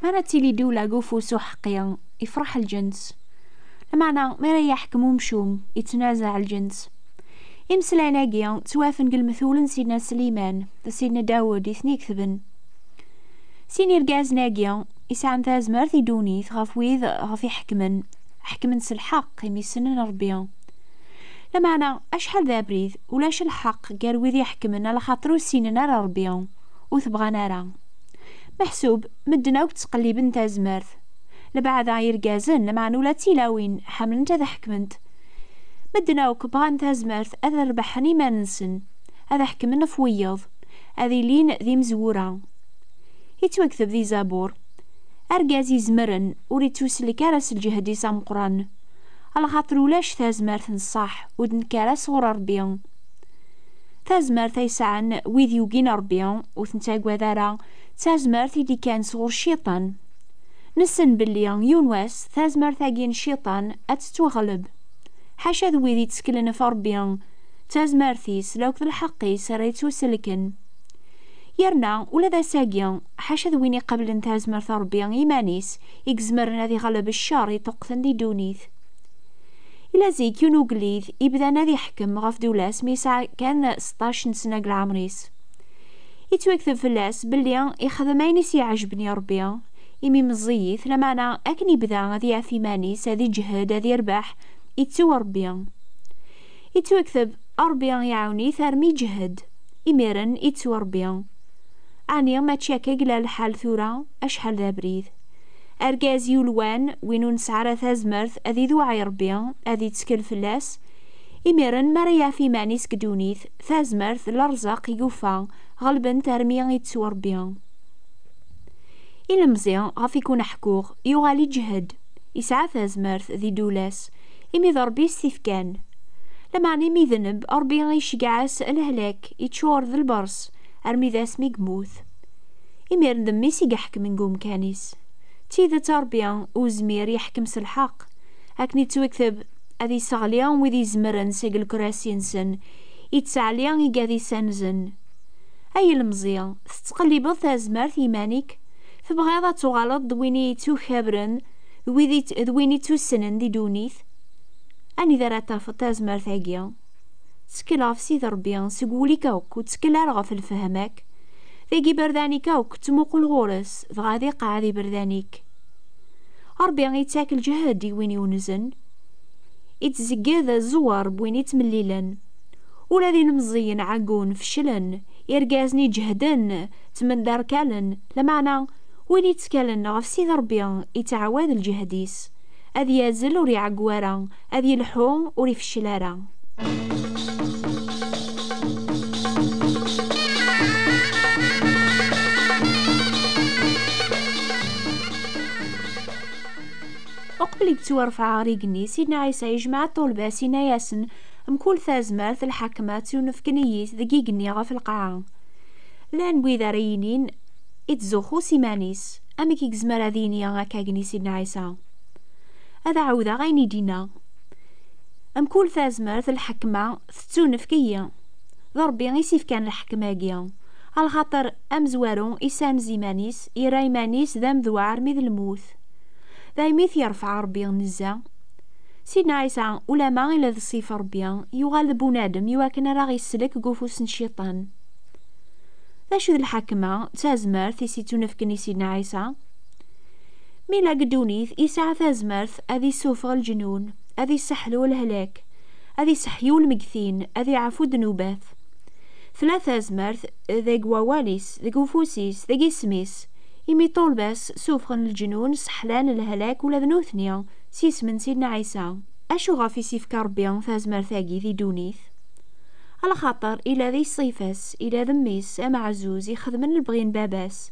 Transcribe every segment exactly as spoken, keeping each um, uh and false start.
Mi ara tili ddula deg ufus uḥeqqi, ifreḥ lǧens. Lameɛna, mi ara yeḥkem umcum, ittnazaɛ lǧens. Imeslayen-agi ttwafen deg lmetul n Sidna Sliman d Sidna Dawed i ten-iketben. Sin irgazen-agi isɛan tazmert i ddunit ɣef wid ɣef iḥekmen, ḥekmen s lḥeqq imi ssnen Ṛebbi. Lameɛna, acḥal d abrid, ulac lḥeqq gar wid iḥekmen, ala xaṭer ur ssinen ara Ṛebbi, ur t-bɣan ara. Meḥsub, medden akk ttqelliben tazmert. Lbeɛda irgazen, lameɛna ula d tilawin, ḥemmlent ad ḥekment. Medden akk bɣan tazmert ad rebḥen iman-nsen, ad ḥekmen ɣef wiyeḍ, ad ilin d imezwura. Ittwakteb di Zabur: "Argaz izemren ur ittusellek ara s lǧehd-is ameqqran, alaxaṭer ulac tazmert n ṣṣeḥ ur d-nekker ara sɣur Ṛebbi." Tazmert ay sɛan wid yugin Ṛebbi, ur ten-ttagad ara, d tazmert i d-ikkan sɣur Cciṭan. Nessen belli yiwen wass tazmert-agi n Cciṭan ad tettwaɣleb. Ḥaca d wid itteklen ɣef Ṛebbi, d tazmert-is, la akked lḥeqq-is ara yettwaselken. Yerna, ula d ass-agi, ḥaca d win iqablen tazmert n Ṛebbi iman-is i izemren ad iɣleb ccer iṭuqqten di ddunit. Ila zik yiwen ugellid ibdan ad iḥkem ɣef ddula-s mi yesɛa kan seṭṭac n sna deg leɛmer-is. Ittwakteb fell-as belli ixdem ayen i s-iɛejben i Ṛebbi, imi meẓẓiyit, lameɛna akken ibda ad iɛef iman-is, ad iǧhed, ad irbeḥ, ittu Ṛebbi. Ittwakteb Ṛebbi iɛawen-it armi iǧhed, imiren ittu Ṛebbi. Ɛni mačči akka i yella lḥal tura? Acḥal d abrid! Argaz yulwan, win ur nesɛi ara tazmert ad iduɛi Ṛebbi, ad ittkel fell-as, imiren mi ara yeɛf iman-is deg ddunit, tazmert d lerẓaq i yufa ɣelben-t armi ittu Ṛebbi. Ilemẓi ɣef i kun-ḥkuɣ yuɣal iǧhed, isɛa tazmert di ddula-s, imi d Ṛebbi i s-t-ifkan. Lameɛna imi idenb, Ṛebbi iceggeɛ-as lehlak, iččur d lbers, armi d asmi yemmut. Imiren d mmi-s i iḥekmen deg umkan-is. D tidet, Ṛebbi uzmir yeḥkem s lḥeqq, akken ittwakteb: "Ad isseɣli wid izemren seg lekrasi-nsen, ittɛelli igad isanzen." Ay ilemẓi, tettqellibeḍ tazmert i yiman-ik? Tebɣiḍ ad tuɣaleḍ d win ittukabren, d wid it-, d win ittussnen di ddunit? Anida ara tafeḍ tazmert-agi? Ttkel ɣef Sidi Ṛebbi seg wul-ik akk, ur ttkel ara ɣef lfehma-k. Deg iberdan-ik akk, ttmuqul ɣur-s, dɣa ad iqeɛɛed iberdan-ik. Ṛebbi ittak lǧehd i win iwenzen, ittzegged zzwer n win ittmellilen. Ula d ilemẓiyen ɛeggun, feclen, irgazen iǧehden, ttmendarkalen, lameɛna win ittkalen ɣef Sidi Ṛebbi ittɛawad lǧehd-is. Ad yazzel ur iɛeggu ara, ad yelḥu ur ifeccel ara. Uqbel i yettwarfeɛ ɣer igenni, Sidna Ɛisa yejmeɛ ṭṭulba-s, yenna-yasen: "Mkul tazmert, lḥakma, ttunefken-iyi-tt deg igenni ɣef lqaɛa." Llan wid ara yinin: "Ittzuxxu s iman-is, amek i yezmer ad yini akkagi i Sidna Ɛisa?" Ad ɛawdeɣ ayen i d-yenna: "Mkul tazmert, lḥekma, tettunefk-iyi. D Ṛebbi i s-ifkan lḥekma-agi. Alaxaṭer amezwaru issanez iman-is, irra iman-is d amedwaṛ armi d lmut. Daymi t-yerfeɛ Ṛebbi nezzeh." Sidna Ɛisa, ulama ila d ṣṣifa Ṛebbi, yuɣal d bunadem iwakken ara ɣ-isellek deg ufus n Cciṭan. D acu d lḥakma, d tazmert i s-ittunefken i Sidna Ɛisa? Mi la deg ddunit, isɛa tazmert ad issufeɣ lǧenun, ad isseḥlu lehlak, ad isseḥyu lmegtin, ad iɛfu ddnubat. Tla tazmert deg wawal-is, deg ufus-is, deg isem-is, imi ṭṭulba-s sufɣen lǧenun, seḥlan lehlak ula d nutni s yisem n Sidna Ɛisa. Acu ɣef i s-ifka Ṛebbi tazmert-agi di ddunit? Alaxaṭer ila di ṣṣifa-s, ila d mmi-s ameɛzuz ixedmen lebɣi n baba-s,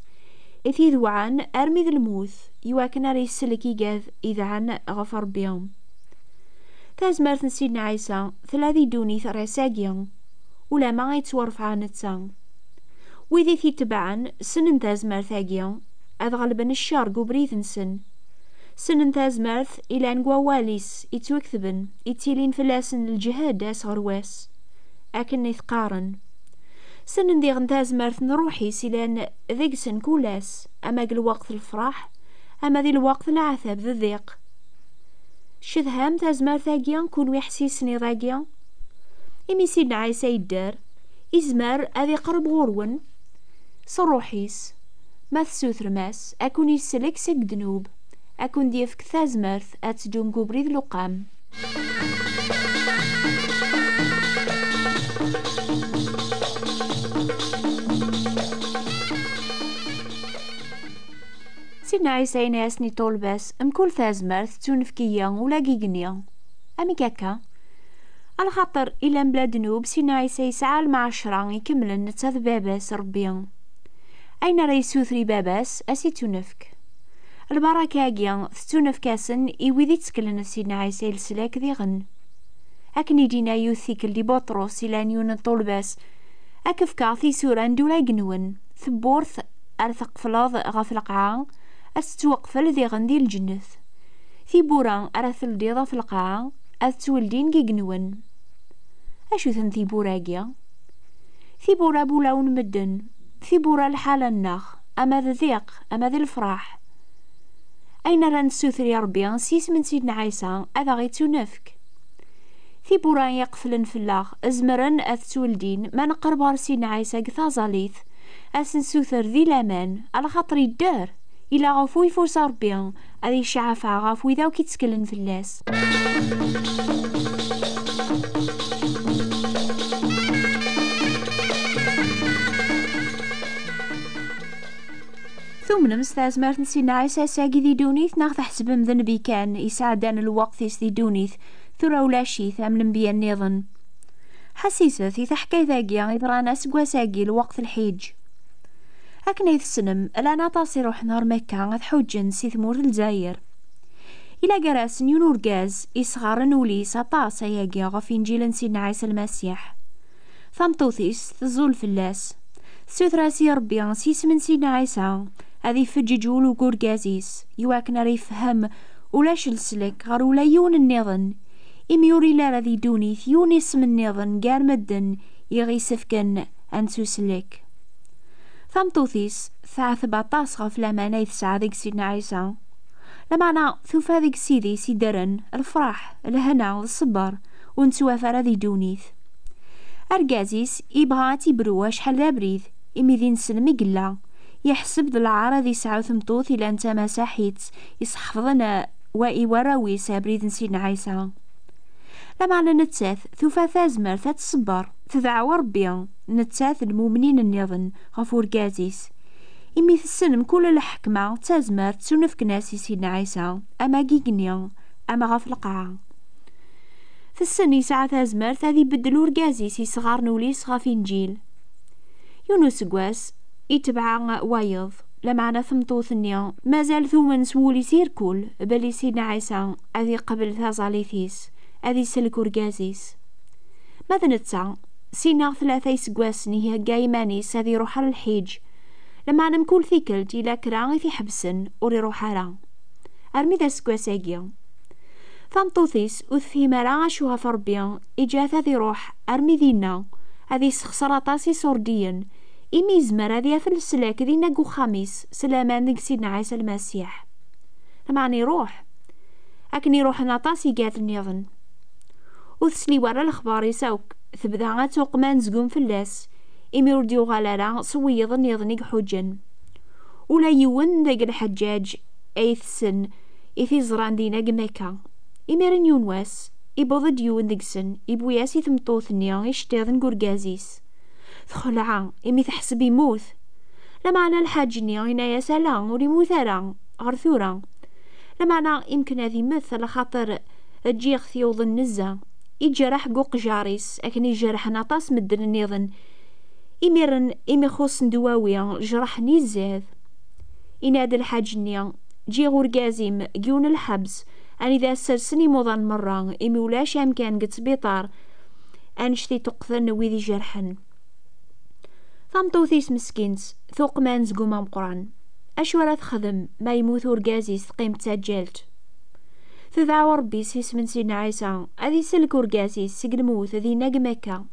i t-idewɛen armi d lmut, iwakken ara isellek igad idɛan ɣef Ṛebbi. Tazmert n Sidna Ɛisa tella di ddunit ar ass-agi, ulama i ttwarfeɛ netta. Wid i t-itebɛen ssnen tazmert-agi, ad ɣelben ccer deg ubrid-nsen. Ssnen tazmert ilan deg wawal-is ittwaketben, ittilin fell-asen lǧehd ass ɣer wass, akken i t-qqaren. Ssnen diɣen tazmert n ṛṛuḥ-is ilan deg-sen kul ass, ama deg lweqt n lefṛaḥ, ama di lweqt n leɛtab d ddiq. Cedham tazmert-agi, kunwi ḥsisen iḍ-agi? Imi Sidna Ɛisa yedder, izmer ad iqreb ɣur-wen s ṛṛuḥ-is, ma tessutrem-as, ad ken-isellek seg ddnub, ad ken-d-yefk tazmert ad teddum deg ubrid n leqqam. Sidna Ɛisa yenna-yasen i ṭṭulba-s: "Mkul tazmert tettunefk-iyi ula deg igenni." Amek akka? Alaxaṭer illa mebla ddnub, Sidna Ɛisa yesɛa lmeɛcra ikemlen netta d Baba-s Ṛebbi. Ayen ara yessuter i Baba-s, ad s-ittunefk. Lbaraka-agi tettunefk-asen i wid itteklen ɣef Sidna Ɛisa i leslak diɣen. Akken i d-yenna yiwet tikkelt i Buṭrus, ilan yiwen n ṭṭulba-s: "Ad k-fkeɣ tisura n ddura igenwen. Tewwurt ara tqefleḍ ɣef lqaɛa, ad tettwaqfel diɣen di lǧennet. Tiwwura ara teldiḍ ɣef lqaɛa, ad ttweldin deg igenwen." Acu-ten tiwwura-agi? Tiwwura n wulawen n medden, tiwwura n lḥala-nneɣ, ama d ddiq, ama d lefraḥ. Ayen ara nessuter i Ṛebbi s yisem n Sidna Ɛisa, ad aɣ-ittunefk. Tiwwura iqeflen fell-aɣ zemren ad ttweldin ma neqreb ɣer Sidna Ɛisa deg taẓallit, ad s-nessuter di laman, alaxaṭer yedder, illa ɣef uyeffus n Ṛebbi, ad iceɛfeɛ ɣef wid akk itteklen fell-as. Tumnem s tazmert n Sidna Ɛisa ass-agi di ddunit, neɣ tḥesbem d nnbi kan yesɛeddan lweqt-is di ddunit, tura ulac-it am lenbiya nniḍen? Ḥessiset i taḥkayt-agi yeḍran aseggas-agi lweqt lḥiǧ. Akken ay tessnem, llan aṭas iruḥen ɣer Mekka ad ḥuǧǧen si tmurt n Lezzayer. Ila gar-asen yiwen urgaz isɣaren ul-is aṭas ayagi ɣef Inǧil n Sidna Ɛisa Lmasiḥ. Tameṭṭut-is teẓẓul fell-as. Tessuter-as i Ṛebbi s yisem n Sidna Ɛisa ad ifeǧǧeǧ ul n urgaz-is, iwakken ara yefhem ulac leslek ɣer ula yiwen nniḍen, imi ur illi ara di ddunit yiwen isem nniḍen gar medden i ɣ-isefken ad nettuslek. Tameṭṭut-is teɛteb aṭas ɣef laman ay tesɛa deg Sidna Ɛisa. Lameɛna tufa deg Ssid-is iddren lefraḥ, lehna d ṣṣber ur nettwaf ara di ddunit. Argaz-is ibɣa ad tt-ibru acḥal d abrid, imi d ineslem i yella. Yeḥseb d lɛar ad isɛu tmeṭṭut ilan d tamasaḥit, iseḥfḍen, eh, wa i warraw-is abrid n Sidna Ɛisa. Lameɛna nettat tufa tazmert ad tṣebber, tedɛu Ṛebbi, nettat d lmumnin nniḍen, ɣef urgaz-is. Imi tessen mkul lḥekma d tazmert ttunefken-as i Sidna Ɛisa, ama deg igenni, ama ɣef lqaɛa. Tessen yesɛa tazmert ad ibeddel urgaz-is isɣaren ul-is ɣef Inǧil. Yiwen useggas, itebɛa wayeḍ, lameɛna tameṭṭut-nni mazal tumen s wul-is irkul belli Sidna Ɛisa ad iqbel taẓallit-is, ad isellek urgaz-is. Ma d netta, sin neɣ tlata iseggasen ihegga iman-is ad iruḥ ɣer lḥiǧ, lameɛna mkul tikkelt yella kra i t-iḥebsen ur iruḥ ara. Armi d aseggas-agi. Tameṭṭut-is ur tefhim ara acu ɣef Ṛebbi iǧǧa-t ad iruḥ armi dinna, ad isexṣer aṭas iṣurdiyen, imi yezmer ad yaf leslak dinna deg uxxam-is s laman deg Sidna Ɛisa Lmasiḥ. Lameɛna iruḥ, akken i ruḥen aṭas igad nniḍen. Ur tesli wara lexbar-is akk, tebda ad tuqem anezgum fell-as, imi ur d-yuɣal ara s wiyeḍ nniḍen i iḥuǧǧen. Ula yiwen deg lḥeǧǧaǧ ay tessen i t-iẓran dinna deg Makka. Imiren yiwen wass, iwweḍ-d yiwen deg-sen, iwwi-as i tmeṭṭut-nni iceṭṭiḍen deg urgaz-is. Texleɛ, imi teḥseb immut. Lameɛna lḥaǧ-nni yenna-yas: "Ala, ur immut ara, ɣer tura. Lameɛna imken ad immet, alaxaṭer ǧǧiɣ-t yewḍen nezza." Ijerreḥ deg uqjar-is, akken i jerḥen aṭas medden nniḍen. Imiren, imi xuṣṣen ddwawi, jraḥen izad. Inna-d lḥaǧ-nni: "Ǧǧiɣ urgaz-im deg yiwen n lḥebs, anida ssersen imuḍan merra, imi ulac amkan deg ttbiṭar, annect i ṭuqqten wid ijerḥen." Tameṭṭut-is meskint tuqem anezgum ameqqran. Acu ara texdem ma yemmut urgaz-is, teqqim d taǧǧalt? Tedɛa Ṛebbi s isem n Sidna Ɛisa ad isellek urgaz-is seg lmut dinna deg Makka.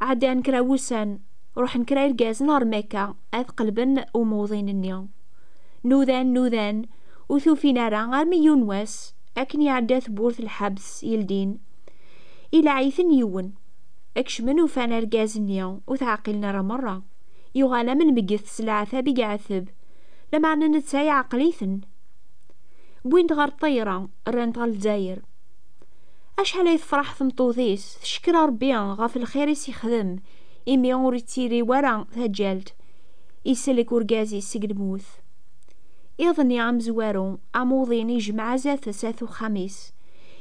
Ɛeddan kra wussan, ruḥen kra irgazen ɣer Makka ad qelben umewḍin-nni. Nudan, nudan, ur t-ufin ara armi yiwen wass, akken iɛedda tewwurt n lḥebs yeldin, ilaɛ-iten yiwen. Kecmen, ufan argaz-nni ur t-ɛqilen ara merra. Yuɣal am lmeggtet s leɛtab i iɛetteb, lameɛna netta yeɛqel-iten. Wwin-t ɣer ṭṭayra, rran-t ɣer Lezzayer. Acḥal ay tefreḥ tmeṭṭut-is, teckeṛ Ṛebbi ɣef lxir i s-yexdem, imi ur yettili wara taǧǧalt, isellek urgaz-is seg lmut. Iḍ-nni amezwaru, amuḍin ijmeɛ zdat-s at uxxam-is.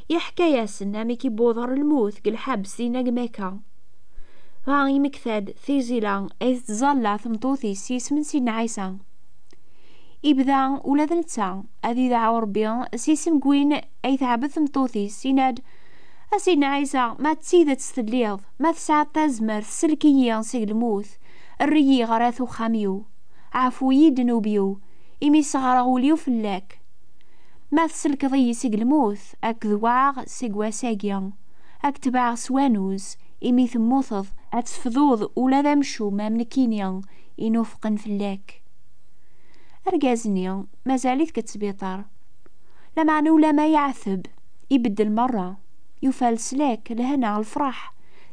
Yeḥka-yasen amek i yewweḍ ɣer lmut deg lḥebs dinna deg Mekka. Dɣa yemmekta-d tiẓila ay tettẓalla tmeṭṭut-is s yisem n Sidna Ɛisa. Ibda ula d netta ad ideɛɛu Ṛebbi s yisem n win ay teɛbed tmeṭṭut-is, yenna-d: "A Sidna Ɛisa, ma d tidet telliḍ, ma tesɛiḍ tazmert, sellek-iyi seg lmut, err-iyi ɣer at uxxam-iw, ɛfu-yi ddnub-iw, imi sseɣreɣ ul-iw fell-ak. Ma tsellkeḍ-iyi seg lmut, ad k-dewɛeɣ seg wass-agi, ad k-tebɛeɣ s wanuz, imi temmuteḍ, ad tefduḍ ula d amcum am nekkini inufqen fell-ak." Argaz-nni mazal-it deg ttbiṭar. Lameɛna ulama yeɛteb, ibeddel merra. Yufa leslak, lehna, lefraḥ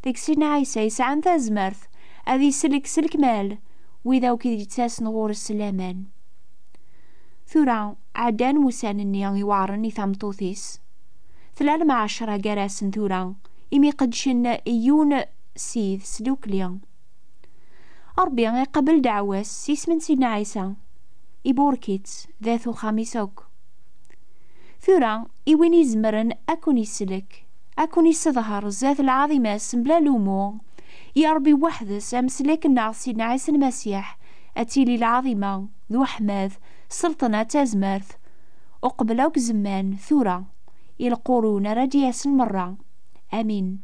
deg Sidna Ɛisa yesɛan tazmert ad isellek s lekmal wid akk i d-yettasen ɣur-s s laman. Tura, ɛeddan wussan-nni iweɛren i tameṭṭut-is. Tella lemɛacra gar-asen tura, imi qeddcen i yiwen Ssid s dukli. Ṛebbi iqabel ddeɛwa-s s yisem n Sidna Ɛisa, iburek-itt d at uxxam-is akk. Tura, i win izemren ad ken-isellek, ad ken-isseḍher zdat lɛaḍima-s mebla lumuṛ, i Ṛebbi weḥd-s, ameslak-nneɣ Sidna Ɛisa Lmasiḥ, ad tili lɛaḍima d weḥmad, sselṭna d tazmert, uqbel akk zzman, tura, i lqurun ara d-yasen merra. Amin.